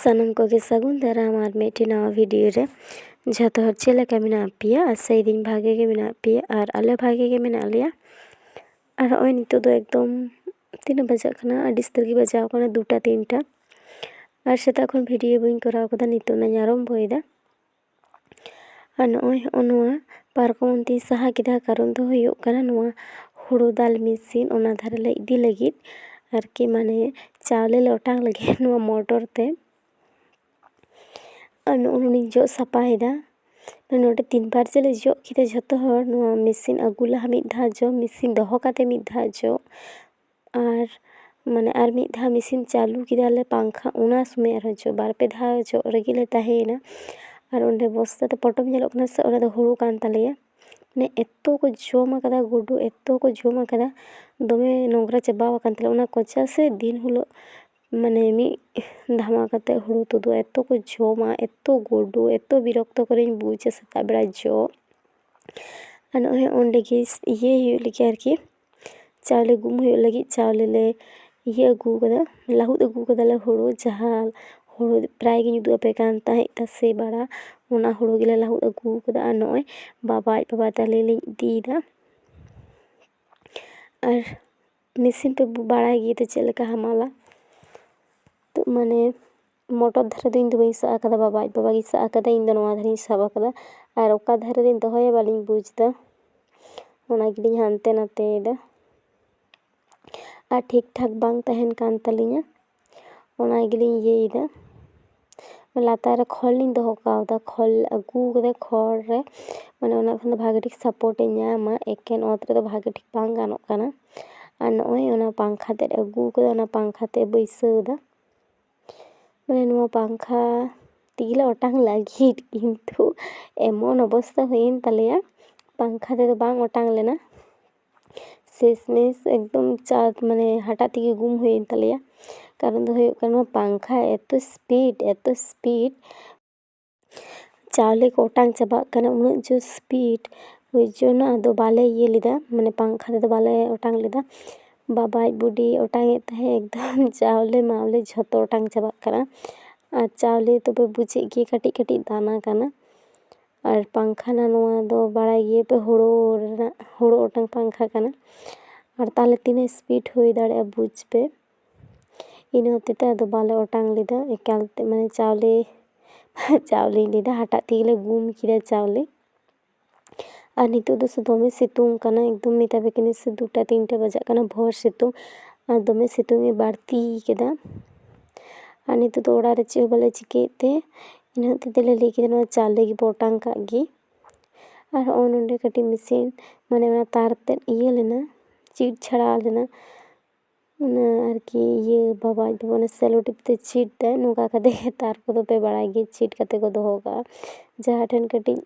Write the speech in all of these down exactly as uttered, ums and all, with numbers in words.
ᱥᱟᱱᱟᱢ ᱠᱚᱜᱮ ᱥᱟᱹᱜᱩᱱ ᱫᱟᱨᱟᱢ ᱟᱨ ᱢᱤᱫᱴᱮᱱ ᱱᱟᱣᱟ ᱵᱷᱤᱰᱤᱭᱳ ᱨᱮ᱾ ᱡᱷᱚᱛᱚ ᱦᱚᱲ ᱪᱮᱫ ᱞᱮᱠᱟ ᱢᱮᱱᱟᱜ ᱯᱮᱭᱟ? ᱟᱥᱟᱭᱮᱫᱟᱹᱧ ᱵᱷᱟᱜᱮ ᱜᱮ ᱢᱮᱱᱟᱜ ᱯᱮᱭᱟ ᱟᱨ ᱟᱞᱮ ᱵᱷᱟᱜᱮ ᱜᱮ ᱢᱮᱱᱟᱜ ᱞᱮᱭᱟ᱾ ᱟᱨ ᱱᱚᱜᱼᱚᱭ ᱱᱤᱛᱚᱜ ᱫᱚ ᱮᱠᱫᱚᱢ ᱛᱤᱱᱟᱹᱜ ᱵᱟᱡᱟᱜ ᱠᱟᱱᱟ? ᱟᱹᱰᱤ ᱩᱥᱛᱟᱹᱨ ᱜᱮ ᱵᱟᱡᱟᱣ ᱠᱟᱱᱟ, ᱫᱩᱴᱟ ᱛᱤᱱᱴᱟ᱾ ᱟᱨ ᱥᱮᱛᱟᱜ ᱠᱷᱚᱱ ᱵᱷᱤᱰᱤᱭᱳ ᱵᱟᱹᱧ ᱠᱚᱨᱟᱣ ᱠᱟᱫᱟ, ᱱᱤᱛᱚᱜ ᱱᱟᱧ ᱟᱨᱚᱢᱵᱷᱚᱭᱮᱫᱟ᱾ ᱟᱨ ᱱᱚᱜᱼᱚᱭ ᱦᱚᱸᱜᱼᱚ ᱱᱚᱣᱟ ᱯᱟᱨᱠᱚᱢ ᱚᱱᱛᱮᱧ ᱥᱟᱦᱟ ᱠᱮᱫᱟ, ᱠᱟᱨᱚᱱ ᱫᱚ ᱦᱩᱭᱩᱜ ᱠᱟᱱᱟ ᱱᱚᱣᱟ ᱦᱩᱲᱩ ᱫᱟᱞ ᱢᱮᱥᱤᱱ ᱚᱱᱟ ᱫᱷᱟᱨᱮ ᱞᱮ ᱤᱫᱤ ᱞᱟᱹᱜᱤᱫ, ᱟᱨᱠᱤ ᱢᱟᱱᱮ ᱪᱟᱣᱞᱮ ᱞᱮ ᱚᱴᱟᱝ ᱞᱟᱹᱜᱤᱫ ᱱᱚᱣᱟ ᱢᱚᱴᱚᱨ ᱛᱮ᱾ ᱟᱨ ᱱᱚᱜᱼᱚ ᱱᱚᱰᱮᱧ ᱡᱚᱜ ᱥᱟᱯᱷᱟᱭᱮᱫᱟ᱾ ᱱᱚᱰᱮ ᱛᱤᱱ ᱵᱟᱨ ᱡᱮᱞᱮ ᱡᱚᱜ ᱠᱮᱫᱟ ᱡᱷᱚᱛᱚ ᱦᱚᱲ, ᱱᱚᱣᱟ ᱢᱮᱥᱤᱱ ᱟᱹᱜᱩ ᱞᱟᱦᱟ ᱢᱤᱫ ᱫᱷᱟᱣ ᱡᱚᱜ, ᱢᱮᱥᱤᱱ ᱫᱚᱦᱚ ᱠᱟᱛᱮ ᱢᱤᱫ ᱫᱷᱟᱣ ᱡᱚᱜ, ᱟᱨ ᱢᱟᱱᱮ ᱟᱨ ᱢᱤᱫ ᱫᱷᱟᱣ ᱢᱮᱥᱤᱱ ᱪᱟᱹᱞᱩ ᱠᱮᱫᱟᱞᱮ ᱯᱟᱝᱠᱷᱟ, ᱚᱱᱟ ᱥᱚᱢᱚᱭ ᱟᱨᱦᱚᱸ ᱡᱚᱜ, ᱵᱟᱨ ᱯᱮ ᱫᱷᱟᱣ ᱡᱚᱜ ᱨᱮᱜᱮ ᱞᱮ ᱛᱟᱦᱮᱸᱭᱮᱱᱟ᱾ ᱟᱨ ᱚᱸᱰᱮ ᱵᱚᱥᱛᱟ ᱛᱮ ᱯᱚᱴᱚᱢ ᱧᱮᱞᱚᱜ ᱠᱟᱱᱟ ᱥᱮ, ᱚᱱᱟ ᱫᱚ ᱦᱩᱲᱩ ᱠᱟᱱ ᱛᱟᱞᱮᱭᱟ᱾ ᱢᱟᱱᱮ ᱮᱛᱚ ᱠᱚ ᱡᱚᱢ ᱟᱠᱟᱫᱟ ᱜᱩᱰᱩ, ᱮᱛᱚ ᱠᱚ ᱡᱚᱢ ᱟᱠᱟᱫᱟ, ᱫᱚᱢᱮ ᱱᱚᱝᱨᱟ ᱪᱟᱵᱟ ᱟᱠᱟᱱ ᱛᱟᱞᱮᱭᱟ ᱚᱱᱟ ᱠᱚᱪᱟ ᱥᱮ᱾ ᱫᱤᱱ ᱦᱤᱞᱳᱜ ᱢᱟᱱᱮ ᱢᱤᱫ ᱫᱷᱟᱢᱟ ᱠᱟᱛᱮ ᱦᱩᱲᱩ ᱛᱩᱫᱩᱜᱼᱟ, ᱮᱛᱚ ᱠᱚ ᱡᱚᱢᱟ, ᱮᱛᱚ ᱜᱩᱰᱩ, ᱮᱛᱚ ᱵᱤᱨᱚᱠᱛᱚ ᱠᱚᱨᱮᱧ ᱵᱩᱡᱟ ᱥᱮᱛᱟᱜ ᱵᱮᱲᱟ ᱡᱚᱜ᱾ ᱟᱨ ᱱᱚᱜᱼᱚᱭ ᱚᱸᱰᱮ ᱜᱮ ᱤᱭᱟᱹᱭ ᱦᱩᱭᱩᱜ ᱞᱟᱹᱜᱤᱫ ᱟᱨᱠᱤ, ᱪᱟᱣᱞᱮ ᱜᱩᱢ ᱦᱩᱭᱩᱜ ᱞᱟᱹᱜᱤᱫ ᱪᱟᱣᱞᱮ ᱞᱮ ᱤᱭᱟᱹ ᱟᱹᱜᱩ ᱠᱟᱫᱟ, ᱞᱟᱹᱦᱩᱫ ᱟᱹᱜᱩ ᱠᱟᱫᱟᱞᱮ ᱦᱩᱲᱩ, ᱡᱟᱦᱟᱸ ᱦᱩᱲᱩ ᱯᱨᱟᱭ ᱜᱤᱧ ᱩᱫᱩᱜ ᱟᱯᱮ ᱠᱟᱱ ᱛᱟᱦᱮᱸᱫ ᱛᱟᱥᱮ ᱵᱟᱲᱟ, ᱚᱱᱟ ᱦᱩᱲᱩ ᱜᱮᱞᱮ ᱞᱟᱹᱦᱩᱫ ᱟᱹᱜᱩ ᱠᱟᱫᱟ᱾ ᱟᱨ ᱱᱚᱜᱼᱚᱭ ᱵᱟᱵᱟ ᱟᱡ ᱵᱟᱵᱟ ᱛᱟᱞᱮ ᱞᱤᱧ ᱤᱫᱤᱭᱮᱫᱟ᱾ ᱟᱨ ᱢᱮᱥᱤᱱ ᱯᱮ ᱵᱟᱲᱟᱭ ᱜᱮᱭᱟ ᱛᱚ ᱪᱮᱫ ᱞᱮᱠᱟ ᱦᱟᱢᱟᱞᱟ᱾ ᱛᱚ ᱢᱟᱱᱮ ᱢᱚᱴᱚᱨ ᱫᱷᱟᱨᱮ ᱫᱚ ᱤᱧ ᱫᱚ ᱵᱟᱹᱧ ᱥᱟᱵ ᱟᱠᱟᱫᱟ, ᱵᱟᱵᱟ ᱟᱡ ᱵᱟᱵᱟ ᱜᱮᱭ ᱥᱟᱵ ᱟᱠᱟᱫᱟ, ᱤᱧ ᱫᱚ ᱱᱚᱣᱟ ᱫᱷᱟᱨᱮᱧ ᱥᱟᱵ ᱟᱠᱟᱫᱟ᱾ ᱟᱨ ᱚᱠᱟ ᱫᱷᱟᱨᱮ ᱨᱤᱧ ᱫᱚᱦᱚᱭᱟ ᱵᱟᱹᱞᱤᱧ ᱵᱩᱡᱽ ᱮᱫᱟ, ᱚᱱᱟ ᱜᱮᱞᱤᱧ ᱦᱟᱱᱛᱮ ᱱᱟᱛᱮᱭᱮᱫᱟ᱾ ᱟᱨ ᱴᱷᱤᱠ ᱴᱷᱟᱠ ᱵᱟᱝ ᱛᱟᱦᱮᱱ ᱠᱟᱱ ᱛᱟᱹᱞᱤᱧᱟ, ᱚᱱᱟ ᱜᱮᱞᱤᱧ ᱤᱭᱟᱹᱭᱮᱫᱟ᱾ ᱞᱟᱛᱟᱨ ᱨᱮ ᱠᱷᱚᱲ ᱞᱤᱧ ᱫᱚᱦᱚ ᱠᱟᱣᱫᱟ, ᱠᱷᱚᱲ ᱟᱹᱜᱩ ᱠᱟᱫᱟ, ᱠᱷᱚᱲ ᱨᱮ ᱢᱟᱱᱮ ᱚᱱᱟ ᱠᱷᱚᱱ ᱫᱚ ᱵᱷᱟᱜᱮ ᱴᱷᱤᱠ ᱥᱟᱯᱳᱨᱴ ᱮ ᱧᱟᱢᱟ, ᱮᱠᱮᱱ ᱚᱛ ᱨᱮᱫᱚ ᱵᱷᱟᱜᱮ ᱴᱷᱤᱠ ᱵᱟᱝ ᱜᱟᱱᱚᱜ ᱠᱟᱱᱟ᱾ ᱟᱨ ᱱᱚᱜᱼᱚᱭ ᱚᱱᱟ ᱯᱟᱝᱠᱷᱟ ᱛᱮᱫ ᱟᱹᱜᱩ ᱠᱟᱫᱟ, ᱚᱱᱟ ᱯᱟᱝᱠᱷᱟ ᱛᱮ ᱵᱟᱹᱭᱥᱟᱹᱣ ᱮᱫᱟ᱾ ᱢᱟᱱᱮ ᱱᱚᱣᱟ ᱯᱟᱝᱠᱷᱟ ᱛᱮᱜᱮ ᱞᱮ ᱚᱴᱟᱝ ᱞᱟᱹᱜᱤᱫ, ᱠᱤᱱᱛᱩ ᱮᱢᱚᱱ ᱚᱵᱚᱥᱛᱟ ᱦᱩᱭᱮᱱ ᱛᱟᱞᱮᱭᱟ, ᱯᱟᱝᱠᱷᱟ ᱛᱮᱫᱚ ᱵᱟᱝ ᱚᱴᱟᱝ ᱞᱮᱱᱟ᱾ ᱥᱮᱥ ᱢᱮᱥ ᱮᱠᱫᱚᱢ ᱪᱟ-, ᱢᱟᱱᱮ ᱦᱟᱴᱟᱜ ᱛᱮᱜᱮ ᱜᱩᱢ ᱦᱩᱭᱮᱱ ᱛᱟᱞᱮᱭᱟ᱾ ᱠᱟᱨᱚᱱ ᱫᱚ ᱦᱩᱭᱩᱜ ᱠᱟᱱᱟ, ᱯᱟᱝᱠᱷᱟ ᱮᱛᱚ ᱥᱯᱤᱰ, ᱮᱛᱚ ᱥᱯᱤᱰ, ᱪᱟᱣᱞᱮ ᱠᱚ ᱚᱴᱟᱝ ᱪᱟᱵᱟᱜ ᱠᱟᱱᱟ, ᱩᱱᱟᱹᱜ ᱡᱳᱨ ᱥᱯᱤᱰ᱾ ᱳᱭ ᱡᱚᱱᱱᱚ ᱟᱫᱚ ᱵᱟᱞᱮ ᱤᱭᱟᱹ ᱞᱮᱫᱟ, ᱢᱟᱱᱮ ᱯᱟᱝᱠᱷᱟ ᱛᱮᱫᱚ ᱵᱟᱞᱮ ᱚᱴᱟᱝ ᱞᱮᱫᱟ᱾ ᱵᱟᱵᱟ ᱟᱡ ᱵᱩᱰᱤ ᱚᱴᱟᱝ ᱮᱫ ᱛᱟᱦᱮᱸᱫ, ᱮᱠᱫᱚᱢ ᱪᱟᱣᱞᱮ ᱢᱟᱣᱞᱮ ᱡᱷᱚᱛᱚ ᱚᱴᱟᱝ ᱪᱟᱵᱟᱜ ᱠᱟᱱᱟ᱾ ᱟᱨ ᱪᱟᱣᱞᱮ ᱛᱚᱯᱮ ᱵᱩᱡᱮᱫ ᱜᱮ ᱠᱟᱹᱴᱤᱡ ᱠᱟᱹᱴᱤᱡ ᱫᱟᱱᱟ ᱠᱟᱱᱟ᱾ ᱟᱨ ᱯᱟᱝᱠᱷᱟ ᱱᱟ ᱱᱚᱣᱟ ᱫᱚ ᱵᱟᱲᱟᱭ ᱜᱮᱭᱟᱯᱮ, ᱦᱳᱲᱳ ᱨᱮᱱᱟᱜ, ᱦᱳᱲᱳ ᱚᱴᱟᱝ ᱯᱟᱝᱠᱷᱟ ᱠᱟᱱᱟ᱾ ᱟᱨ ᱛᱟᱦᱞᱮ ᱛᱤᱱᱟᱹᱜ speed ᱦᱩᱭ ᱫᱟᱲᱮᱭᱟᱜᱼᱟ ᱵᱩᱡᱽ ᱯᱮ᱾ ᱤᱱᱟᱹ ᱦᱚᱛᱮᱡ ᱛᱮ ᱟᱫᱚ ᱵᱟᱞᱮ ᱚᱴᱟᱝ ᱞᱮᱫᱟ ᱮᱠᱟᱞ ᱛᱮ, ᱢᱟᱱᱮ ᱪᱟᱣᱞᱮ, ᱪᱟᱣᱞᱮᱧ ᱞᱟᱹᱭᱫᱟ, ᱦᱟᱴᱟᱜ ᱛᱮᱜᱮ ᱞᱮ ᱜᱩᱢ ᱠᱮᱫᱟ ᱪᱟᱣᱞᱮ᱾ ᱟᱨ ᱱᱤᱛᱚᱜ ᱫᱚ ᱥᱮ ᱫᱚᱢᱮ ᱥᱤᱛᱩᱝ ᱠᱟᱱᱟ, ᱮᱠᱫᱚᱢ ᱢᱮᱛᱟ ᱯᱮ ᱠᱟᱹᱱᱟᱹᱧ ᱥᱮ ᱫᱩᱴᱟ ᱛᱤᱱᱴᱟ ᱵᱟᱡᱟᱜ ᱠᱟᱱᱟ, ᱵᱷᱳᱨ ᱥᱤᱛᱩᱝ᱾ ᱟᱨ ᱫᱚᱢᱮ ᱥᱤᱛᱩᱝ ᱮ ᱵᱟᱹᱲᱛᱤ ᱠᱮᱫᱟ᱾ ᱟᱨ ᱱᱤᱛᱚᱜ ᱫᱚ ᱚᱲᱟᱜ ᱨᱮ ᱪᱮᱫ ᱦᱚᱸ ᱵᱟᱞᱮ ᱪᱤᱠᱟᱹᱭᱮᱫ ᱛᱮ, ᱤᱱᱟᱹ ᱦᱚᱛᱮᱡ ᱛᱮᱞᱮ ᱞᱟᱹᱭ ᱠᱮᱫᱟ ᱱᱚᱣᱟ ᱪᱟᱣᱞᱮ ᱜᱮᱵᱚ ᱚᱴᱟᱝ ᱠᱟᱜ ᱜᱮ᱾ ᱟᱨ ᱦᱚᱸᱜᱼᱚᱭ ᱱᱚᱰᱮ ᱠᱟᱹᱴᱤᱡ ᱢᱮᱥᱤᱱ, ᱢᱟᱱᱮ ᱚᱱᱟ ᱛᱟᱨ ᱛᱮᱫ ᱤᱭᱟᱹ ᱞᱮᱱᱟ, ᱪᱤᱴ ᱪᱷᱟᱲᱟᱣ ᱞᱮᱱᱟ᱾ ᱚᱱᱟ ᱟᱨᱠᱤ ᱤᱭᱟᱹ ᱵᱟᱵᱟ ᱟᱡ ᱵᱟᱵᱟ ᱚᱱᱟ ᱥᱮᱞᱳ ᱴᱮᱯ ᱛᱮ ᱪᱤᱴ ᱫᱟᱭ, ᱱᱚᱝᱠᱟ ᱠᱟᱛᱮ ᱛᱟᱨ ᱠᱚᱫᱚ ᱯᱮ ᱵᱟᱲᱟᱭ ᱜᱮᱭᱟ, ᱪᱤᱴ ᱠᱟᱛᱮ ᱠᱚ ᱫᱚᱦᱚ ᱠᱟᱜᱼᱟ᱾ ᱡᱟᱦᱟᱸ ᱴᱷᱮᱱ ᱠᱟᱹᱴᱤᱡ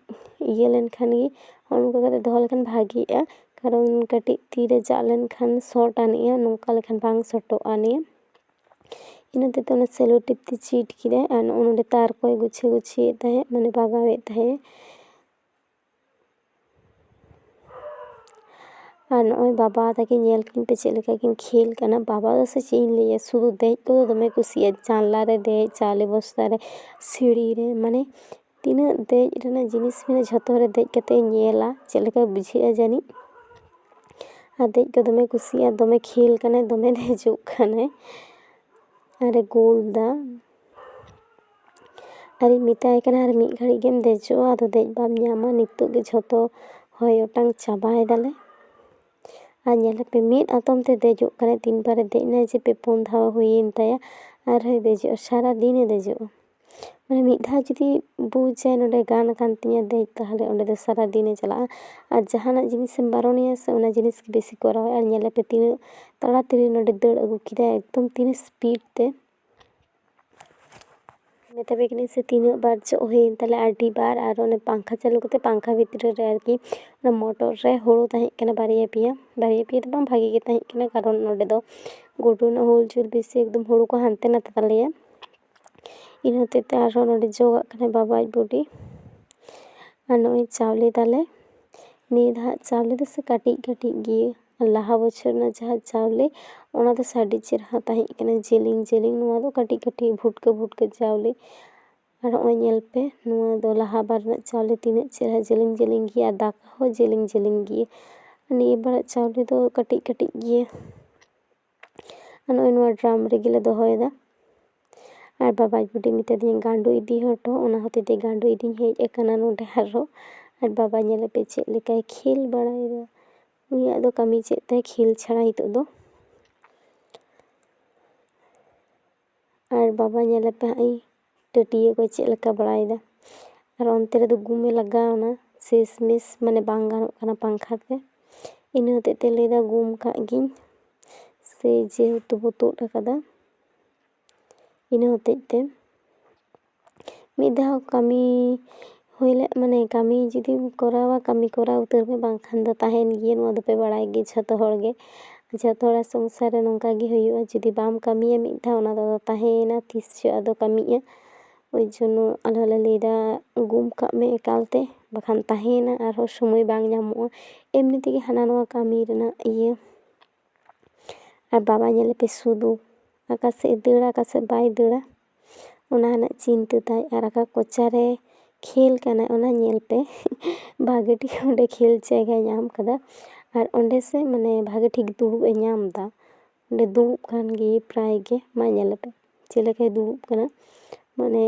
ᱤᱭᱟᱹ ᱞᱮᱱᱠᱷᱟᱱ ᱜᱮ, ᱦᱚᱸᱜᱼᱚ ᱱᱚᱝᱠᱟ ᱠᱟᱛᱮ ᱫᱚᱦᱚ ᱞᱮᱠᱷᱟᱱ ᱵᱷᱟᱜᱮᱜᱼᱟ, ᱠᱟᱨᱚᱱ ᱠᱟᱹᱴᱤᱡ ᱛᱤᱨᱮ ᱡᱟᱜ ᱞᱮᱱᱠᱷᱟᱱ ᱥᱚᱴ ᱟᱱᱤᱡᱼᱟ, ᱱᱚᱝᱠᱟ ᱞᱮᱠᱷᱟᱱ ᱵᱟᱝ ᱥᱚᱴᱚᱜᱼᱟ ᱱᱤᱭᱟᱹ᱾ ᱤᱱᱟᱹ ᱛᱮᱫᱚ ᱚᱱᱟ ᱥᱮᱞᱳ ᱴᱮᱯ ᱛᱮ ᱪᱤᱴ ᱠᱮᱫᱟᱭ ᱟᱨ ᱱᱚᱜᱼᱚ ᱱᱚᱰᱮ ᱛᱟᱨ ᱠᱚᱭ ᱜᱩᱪᱷᱟᱹ ᱜᱩᱪᱷᱤᱭᱮᱫ ᱛᱟᱦᱮᱸᱫ, ᱢᱟᱱᱮ ᱵᱟᱜᱟᱣᱮᱫ ᱛᱟᱦᱮᱸᱫ᱾ ᱟᱨ ᱱᱚᱜᱼᱚᱭ ᱵᱟᱵᱟ ᱛᱟᱹᱠᱤᱱ ᱧᱮᱞ ᱠᱤᱱ ᱯᱮ ᱪᱮᱫ ᱞᱮᱠᱟ ᱠᱤᱱ ᱠᱷᱮᱞ ᱠᱟᱱᱟ᱾ ᱵᱟᱵᱟ ᱫᱚ ᱥᱮ ᱪᱮᱫ ᱤᱧ ᱞᱟᱹᱭᱟ, ᱥᱩᱫᱷᱩ ᱫᱮᱡ ᱠᱚᱫᱚ ᱫᱚᱢᱮ ᱠᱩᱥᱤᱭᱟᱜᱼᱟ, ᱡᱟᱱᱞᱟ ᱨᱮ ᱫᱮᱡ, ᱪᱟᱣᱞᱮ ᱵᱚᱥᱛᱟ ᱨᱮ, ᱥᱤᱲᱤ ᱨᱮ, ᱢᱟᱱᱮ ᱛᱤᱱᱟᱹᱜ ᱫᱮᱡ ᱨᱮᱱᱟᱜ ᱡᱤᱱᱤᱥ ᱢᱮᱱᱟᱜᱼᱟ ᱡᱷᱚᱛᱚ ᱨᱮ ᱫᱮᱡ ᱠᱟᱛᱮ ᱧᱮᱞᱟ ᱪᱮᱫ ᱞᱮᱠᱟ ᱵᱩᱡᱷᱟᱹᱜᱼᱟ ᱡᱟᱹᱱᱤᱡ᱾ ᱟᱨ ᱫᱮᱡ ᱠᱚ ᱫᱚᱢᱮ ᱠᱩᱥᱤᱭᱟᱜᱼᱟ, ᱫᱚᱢᱮ ᱠᱷᱮᱞ ᱠᱟᱱᱟᱭ, ᱫᱚᱢᱮ ᱫᱮᱡᱚᱜ ᱠᱟᱱᱟᱭ ᱟᱨᱮ ᱜᱳᱞ ᱫᱟ᱾ ᱟᱨᱤᱧ ᱢᱮᱛᱟᱭ ᱠᱟᱱᱟ, "ᱟᱨ ᱢᱤᱫ ᱜᱷᱟᱹᱲᱤᱡ ᱜᱮᱢ ᱫᱮᱡᱚᱜᱼᱟ, ᱟᱫᱚ ᱫᱮᱡ ᱵᱟᱢ ᱧᱟᱢᱟ, ᱱᱤᱛᱚᱜ ᱜᱮ ᱡᱷᱚᱛᱚ ᱦᱚᱭ ᱚᱴᱟᱝ ᱪᱟᱵᱟᱭ ᱫᱟᱞᱮ᱾" ᱟᱨ ᱧᱮᱞ ᱯᱮ, ᱢᱤᱫ ᱟᱛᱚᱢ ᱛᱮ ᱫᱮᱡᱚᱜ ᱠᱟᱱᱟᱭ, ᱛᱤᱱ ᱵᱟᱨᱮ ᱫᱮᱡ ᱮᱱᱟᱭ ᱡᱮ ᱯᱮ ᱯᱩᱱ ᱫᱷᱟᱣ ᱦᱩᱭᱮᱱ ᱛᱟᱭᱟ, ᱟᱨᱦᱚᱸᱭ ᱫᱮᱡᱚᱜᱼᱟ, ᱥᱟᱨᱟ ᱫᱤᱱᱮ ᱫᱮᱡᱚᱜᱼᱟ᱾ ᱢᱟᱱᱮ ᱢᱤᱫ ᱫᱷᱟᱣ ᱡᱩᱫᱤ ᱵᱩᱡᱟᱭ ᱱᱚᱰᱮ ᱜᱟᱱ ᱟᱠᱟᱱ ᱛᱤᱧᱟᱹ ᱫᱮᱡ, ᱛᱟᱦᱚᱞᱮ ᱚᱸᱰᱮ ᱫᱚ ᱥᱟᱨᱟ ᱫᱤᱱᱮ ᱪᱟᱞᱟᱜᱼᱟ᱾ ᱟᱨ ᱡᱟᱦᱟᱱᱟᱜ ᱡᱤᱱᱤᱥᱮᱢ ᱵᱟᱨᱚᱱᱮᱭᱟ ᱥᱮ, ᱚᱱᱟ ᱡᱤᱱᱤᱥ ᱜᱮ ᱵᱮᱥᱤ ᱠᱚᱨᱟᱣᱟᱭ᱾ ᱟᱨ ᱧᱮᱞ ᱯᱮ ᱛᱤᱱᱟᱹᱜ ᱛᱟᱲᱟᱛᱟᱲᱤ ᱱᱚᱰᱮ ᱫᱟᱹᱲ ᱟᱹᱜᱩ ᱠᱮᱫᱟᱭ, ᱮᱠᱫᱚᱢ ᱛᱤᱱᱟᱹᱜ speed ᱛᱮ᱾ ᱢᱮᱛᱟ ᱯᱮ ᱠᱟᱹᱱᱟᱹᱧ ᱥᱮ ᱛᱤᱱᱟᱹᱜ ᱵᱟᱨ ᱪᱚᱜ ᱦᱩᱭᱮᱱ ᱛᱟᱞᱮ, ᱟᱹᱰᱤ ᱵᱟᱨ᱾ ᱟᱨ ᱚᱱᱮ ᱯᱟᱝᱠᱷᱟ ᱪᱟᱹᱞᱩ ᱠᱟᱛᱮ ᱯᱟᱝᱠᱷᱟ ᱵᱷᱤᱛᱨᱤ ᱨᱮ ᱟᱨᱠᱤ ᱚᱱᱟ ᱢᱚᱴᱚᱨ ᱨᱮ ᱦᱳᱲᱳ ᱛᱟᱦᱮᱸ ᱠᱟᱱᱟ ᱵᱟᱨᱭᱟ ᱯᱮᱭᱟ, ᱵᱟᱨᱭᱟ ᱯᱮᱭᱟ ᱫᱚ ᱵᱟᱝ, ᱵᱷᱟᱜᱮ ᱜᱮ ᱛᱟᱦᱮᱸ ᱠᱟᱱᱟ, ᱠᱟᱨᱚᱱ ᱱᱚᱰᱮ ᱫᱚ ᱜᱩᱰᱩ ᱨᱮᱱᱟᱜ ᱦᱳᱞ ᱡᱳᱨ ᱵᱮᱥᱤ, ᱮᱠᱫᱚᱢ ᱦᱳᱲᱳ ᱠᱚ ᱦᱟᱱᱛᱮ ᱱᱟᱛᱮ ᱛᱟᱞᱮᱭᱟ᱾ ᱤᱱᱟᱹ ᱦᱚᱛᱮᱡ ᱛᱮ ᱟᱨᱦᱚᱸ ᱱᱚᱰᱮ ᱡᱚᱜᱟᱜ ᱠᱟᱱᱟᱭ ᱵᱟᱵᱟ ᱟᱡ ᱵᱩᱰᱤ᱾ ᱟᱨ ᱱᱚᱜᱼᱚᱭ ᱪᱟᱣᱞᱮ ᱛᱟᱞᱮ, ᱱᱤᱭᱟᱹ ᱫᱷᱟᱣ ᱪᱟᱣᱞᱮ ᱫᱚ ᱥᱮ ᱠᱟᱹᱴᱤᱡ ᱠᱟᱹᱴᱤᱡ ᱜᱮ, ᱞᱟᱦᱟ ᱵᱚᱪᱷᱚᱨ ᱨᱮᱱᱟᱜ ᱡᱟᱦᱟᱸ ᱪᱟᱣᱞᱮ, ᱚᱱᱟ ᱫᱚ ᱥᱮ ᱟᱹᱰᱤ ᱪᱮᱦᱨᱟ ᱛᱟᱦᱮᱸ ᱠᱟᱱᱟ, ᱡᱮᱞᱮᱧ ᱡᱮᱞᱮᱧ᱾ ᱱᱚᱣᱟ ᱫᱚ ᱠᱟᱹᱴᱤᱡ ᱠᱟᱹᱴᱤᱡ ᱵᱷᱩᱴᱠᱟᱹ ᱵᱷᱩᱴᱠᱟᱹ ᱪᱟᱣᱞᱮ᱾ ᱟᱨ ᱱᱚᱜᱼᱚᱭ ᱧᱮᱞ ᱯᱮ, ᱱᱚᱣᱟ ᱫᱚ ᱞᱟᱦᱟ ᱵᱟᱨ ᱨᱮᱱᱟᱜ ᱪᱟᱣᱞᱮ ᱛᱤᱱᱟᱹᱜ ᱪᱮᱦᱨᱟ ᱡᱮᱞᱮᱧ ᱡᱮᱞᱮᱧ ᱜᱮᱭᱟ, ᱟᱨ ᱫᱟᱠᱟ ᱦᱚᱸ ᱡᱮᱞᱮᱧ ᱡᱮᱞᱮᱧ ᱜᱮᱭᱟ᱾ ᱟᱨ ᱱᱤᱭᱟᱹ ᱵᱟᱨᱟᱜ ᱪᱟᱣᱞᱮ ᱫᱚ ᱠᱟᱹᱴᱤᱡ ᱠᱟᱹᱴᱤᱡ ᱜᱮᱭᱟ᱾ ᱟᱨ ᱱᱚᱜᱼᱚᱭ ᱱᱚᱣᱟ ᱰᱨᱟᱢ ᱨᱮᱜᱮ ᱞᱮ ᱫᱚᱦᱚᱭᱮᱫᱟ᱾ ᱟᱨ ᱵᱟᱵᱟᱭ ᱵᱩᱰᱤ ᱢᱮᱛᱟᱫᱤᱧᱟ, "ᱜᱟᱸᱰᱚ ᱤᱫᱤ ᱦᱚᱴᱚ", ᱚᱱᱟ ᱦᱚᱛᱮᱡ ᱛᱮ ᱜᱟᱸᱰᱚ ᱤᱫᱤᱧ ᱦᱮᱡ ᱟᱠᱟᱱᱟ ᱱᱚᱰᱮ ᱟᱨᱦᱚᱸ᱾ ᱟᱨ ᱵᱟᱵᱟ ᱧᱮᱞᱮ ᱯᱮ ᱪᱮᱫ ᱞᱮᱠᱟᱭ ᱠᱷᱮᱞ ᱵᱟᱲᱟᱭᱮᱫᱟ᱾ ᱩᱱᱤᱭᱟᱜ ᱫᱚ ᱠᱟᱹᱢᱤ ᱪᱮᱫ ᱛᱟᱭ ᱠᱷᱮᱞ ᱪᱷᱟᱲᱟ ᱱᱤᱛᱚᱜ ᱫᱚ᱾ ᱟᱨ ᱵᱟᱵᱟ ᱧᱮᱞᱮ ᱯᱮ ᱦᱟᱸᱜ ᱴᱟᱹᱴᱭᱟᱹ ᱠᱚ ᱪᱮᱫ ᱞᱮᱠᱟ ᱵᱟᱲᱟᱭᱮᱫᱟ᱾ ᱟᱨ ᱚᱱᱛᱮ ᱨᱮᱫᱚ ᱜᱩᱢᱮ ᱞᱟᱜᱟᱣ ᱮᱱᱟ, ᱥᱮᱥ ᱢᱮᱥ ᱢᱟᱱᱮ ᱵᱟᱝ ᱜᱟᱱᱚᱜ ᱠᱟᱱᱟ ᱯᱟᱝᱠᱷᱟ ᱛᱮ᱾ ᱤᱱᱟᱹ ᱦᱚᱛᱮᱡ ᱛᱮ ᱞᱟᱹᱭᱫᱟ ᱜᱩᱢ ᱠᱟᱜ ᱜᱤᱧ, ᱥᱮ ᱡᱮᱦᱮᱛᱩ ᱵᱚ ᱛᱩᱫ ᱟᱠᱟᱫᱟ᱾ ᱤᱱᱟᱹ ᱦᱚᱛᱮᱡ ᱛᱮ ᱢᱤᱫ ᱫᱷᱟᱣ ᱠᱟᱹᱢᱤ ᱦᱩᱭ ᱞᱮ, ᱢᱟᱱᱮ ᱠᱟᱹᱢᱤ ᱡᱩᱫᱤᱢ ᱠᱚᱨᱟᱣᱟ, ᱠᱟᱹᱢᱤ ᱠᱚᱨᱟᱣ ᱩᱛᱟᱹᱨ ᱢᱮ, ᱵᱟᱝᱠᱷᱟᱱ ᱫᱚ ᱛᱟᱦᱮᱱ ᱜᱮᱭᱟ᱾ ᱱᱚᱣᱟ ᱫᱚᱯᱮ ᱵᱟᱲᱟᱭ ᱜᱮ ᱡᱷᱚᱛᱚ ᱦᱚᱲ ᱜᱮ᱾ ᱡᱷᱚᱛᱚ ᱦᱚᱲᱟᱜ ᱥᱚᱝᱥᱟᱨ ᱨᱮ ᱱᱚᱝᱠᱟ ᱜᱮ ᱦᱩᱭᱩᱜᱼᱟ, ᱡᱩᱫᱤ ᱵᱟᱢ ᱠᱟᱹᱢᱤᱭᱟ ᱢᱤᱫ ᱫᱷᱟᱣ, ᱚᱱᱟ ᱫᱚ ᱟᱫᱚ ᱛᱟᱦᱮᱸᱭᱮᱱᱟ, ᱛᱤᱥ ᱪᱚ ᱟᱫᱚ ᱠᱟᱹᱢᱤᱜᱼᱟ᱾ ᱳᱭ ᱡᱚᱱᱱᱚ ᱟᱞᱮ ᱦᱚᱸᱞᱮ ᱞᱟᱹᱭᱫᱟ ᱜᱩᱢ ᱠᱟᱜ ᱢᱮ ᱮᱠᱟᱞ ᱛᱮ, ᱵᱟᱠᱷᱟᱱ ᱛᱟᱦᱮᱸᱭᱮᱱᱟ ᱟᱨᱦᱚᱸ ᱥᱚᱢᱚᱭ ᱵᱟᱝ ᱧᱟᱢᱚᱜᱼᱟ᱾ ᱮᱢᱱᱤ ᱛᱮᱜᱮ ᱦᱟᱱᱟ ᱱᱚᱣᱟ ᱠᱟᱹᱢᱤ ᱨᱮᱱᱟᱜ ᱤᱭᱟᱹ᱾ ᱟᱨ ᱵᱟᱵᱟ ᱧᱮᱞᱮ ᱯᱮ ᱥᱩᱫᱷᱩ ᱚᱠᱟ ᱥᱮᱫ ᱮ ᱫᱟᱹᱲᱟ, ᱚᱠᱟ ᱥᱮᱫ ᱵᱟᱭ ᱫᱟᱹᱲᱟ, ᱚᱱᱟ ᱨᱮᱱᱟᱜ ᱪᱤᱱᱛᱟᱹ ᱛᱟᱭ᱾ ᱟᱨ ᱚᱠᱟ ᱠᱚᱪᱟᱨᱮ ᱠᱷᱮᱞ ᱠᱟᱱᱟᱭ, ᱚᱱᱟ ᱧᱮᱞ ᱯᱮ᱾ ᱵᱷᱟᱜᱮ ᱴᱷᱤᱠ ᱚᱸᱰᱮ ᱠᱷᱮᱞ ᱡᱟᱭᱜᱟᱭ ᱧᱟᱢ ᱠᱟᱫᱟ᱾ ᱟᱨ ᱚᱸᱰᱮ ᱥᱮ ᱢᱟᱱᱮ ᱵᱷᱟᱜᱮ ᱴᱷᱤᱠ ᱫᱩᱲᱩᱵ ᱮ ᱧᱟᱢ ᱮᱫᱟ᱾ ᱚᱸᱰᱮ ᱫᱩᱲᱩᱵ ᱠᱟᱱ ᱜᱮ ᱯᱨᱟᱭ ᱜᱮ᱾ ᱢᱟ ᱧᱮᱞ ᱯᱮ ᱪᱮᱫ ᱞᱮᱠᱟᱭ ᱫᱩᱲᱩᱵ ᱠᱟᱱᱟ᱾ ᱢᱟᱱᱮ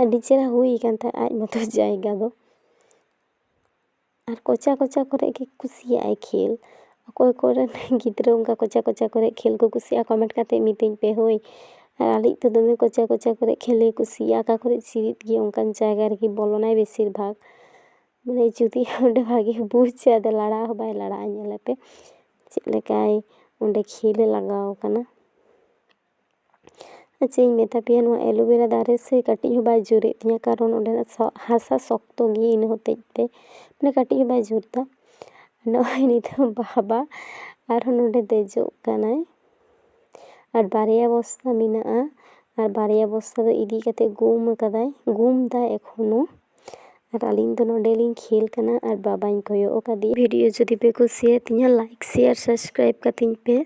ᱟᱹᱰᱤ ᱪᱮᱦᱨᱟ ᱦᱩᱭ ᱟᱠᱟᱱ ᱛᱟᱭᱟ ᱟᱡ ᱢᱚᱛᱚ ᱡᱟᱭᱜᱟ ᱫᱚ᱾ ᱟᱨ ᱠᱚᱪᱟ ᱠᱚᱪᱟ ᱠᱚᱨᱮ ᱜᱮ ᱠᱩᱥᱤᱭᱟᱜᱼᱟᱭ ᱠᱷᱮᱞ᱾ ᱚᱠᱚᱭ ᱠᱚᱨᱮᱱ ᱜᱤᱫᱽᱨᱟᱹ ᱚᱱᱠᱟ ᱠᱚᱪᱟ ᱠᱚᱪᱟ ᱠᱚᱨᱮ ᱠᱷᱮᱞ ᱠᱚ ᱠᱩᱥᱤᱭᱟᱜᱼᱟ, comment ᱠᱟᱛᱮ ᱢᱤᱛᱟᱹᱧ ᱯᱮ ᱦᱳᱭ᱾ ᱟᱨ ᱟᱞᱮᱭᱤᱡ ᱫᱚ ᱫᱚᱢᱮ ᱠᱚᱪᱟ ᱠᱚᱪᱟ ᱠᱚᱨᱮ ᱠᱷᱮᱞᱮ ᱠᱩᱥᱤᱭᱟᱜᱼᱟ, ᱚᱠᱟ ᱠᱚᱨᱮ ᱪᱤᱨᱤᱫ ᱜᱮᱭᱟ ᱚᱱᱠᱟᱱ ᱡᱟᱭᱜᱟ ᱨᱮᱜᱮ ᱵᱚᱞᱚᱱᱟᱭ ᱵᱮᱥᱤᱨ ᱵᱷᱟᱜᱽ᱾ ᱢᱟᱱᱮ ᱡᱩᱫᱤ ᱚᱸᱰᱮ ᱵᱷᱟᱜᱮ ᱵᱩᱡᱽ ᱪᱮ ᱟᱫᱚ ᱞᱟᱲᱟ ᱦᱚᱸ ᱵᱟᱭ ᱞᱟᱲᱟᱜᱼᱟ᱾ ᱧᱮᱞ ᱟᱯᱮ ᱪᱮᱫ ᱞᱮᱠᱟᱭ ᱚᱸᱰᱮ ᱠᱷᱮᱞᱮ ᱞᱟᱜᱟᱣ ᱠᱟᱱᱟ᱾ ᱟᱨ ᱪᱮᱫ ᱤᱧ ᱢᱮᱛᱟ ᱯᱮᱭᱟ, ᱱᱚᱣᱟ ᱮᱞᱳᱵᱮᱨᱟ ᱫᱟᱨᱮ ᱥᱮ ᱠᱟᱹᱴᱤᱡ ᱦᱚᱸ ᱵᱟᱭ ᱡᱳᱨᱮᱫ ᱛᱤᱧᱟᱹ, ᱠᱟᱨᱚᱱ ᱚᱸᱰᱮᱱᱟᱜ ᱥᱚ-, ᱦᱟᱥᱟ ᱥᱚᱠᱛᱚ ᱜᱮᱭᱟ, ᱤᱱᱟᱹ ᱦᱚᱛᱮᱡ ᱛᱮ ᱢᱟᱱᱮ ᱠᱟᱹᱴᱤᱡ ᱦᱚᱸ ᱵᱟᱭ ᱡᱳᱨ ᱮᱫᱟ᱾ ᱱᱚᱜᱼᱚᱭ ᱱᱤᱛᱚᱜ ᱵᱟᱵᱟ ᱟᱨᱦᱚᱸ ᱱᱚᱰᱮ ᱫᱮᱡᱚᱜ ᱠᱟᱱᱟᱭ᱾ ᱟᱨ ᱵᱟᱨᱭᱟ ᱵᱚᱥᱛᱟ ᱢᱮᱱᱟᱜᱼᱟ, ᱟᱨ ᱵᱟᱨᱭᱟ ᱵᱚᱥᱛᱟ ᱫᱚ ᱤᱫᱤ ᱠᱟᱛᱮ ᱜᱩᱢ ᱟᱠᱟᱫᱟᱭ, ᱜᱩᱢ ᱫᱟᱭ ᱮᱠᱷᱚᱱᱳ᱾ ᱟᱨ ᱟᱹᱞᱤᱧ ᱫᱚ ᱱᱚᱰᱮ ᱞᱤᱧ ᱠᱷᱮᱞ ᱠᱟᱱᱟ ᱟᱨ ᱵᱟᱵᱟᱧ ᱠᱚᱭᱚᱜ ᱟᱠᱟᱫᱮᱭᱟ᱾ ᱵᱷᱤᱰᱤᱭᱳ ᱡᱩᱫᱤ ᱯᱮ ᱠᱩᱥᱤᱭᱟᱛᱤᱧᱟ, like, share, subscribe ᱠᱟᱹᱛᱤᱧ ᱯᱮ᱾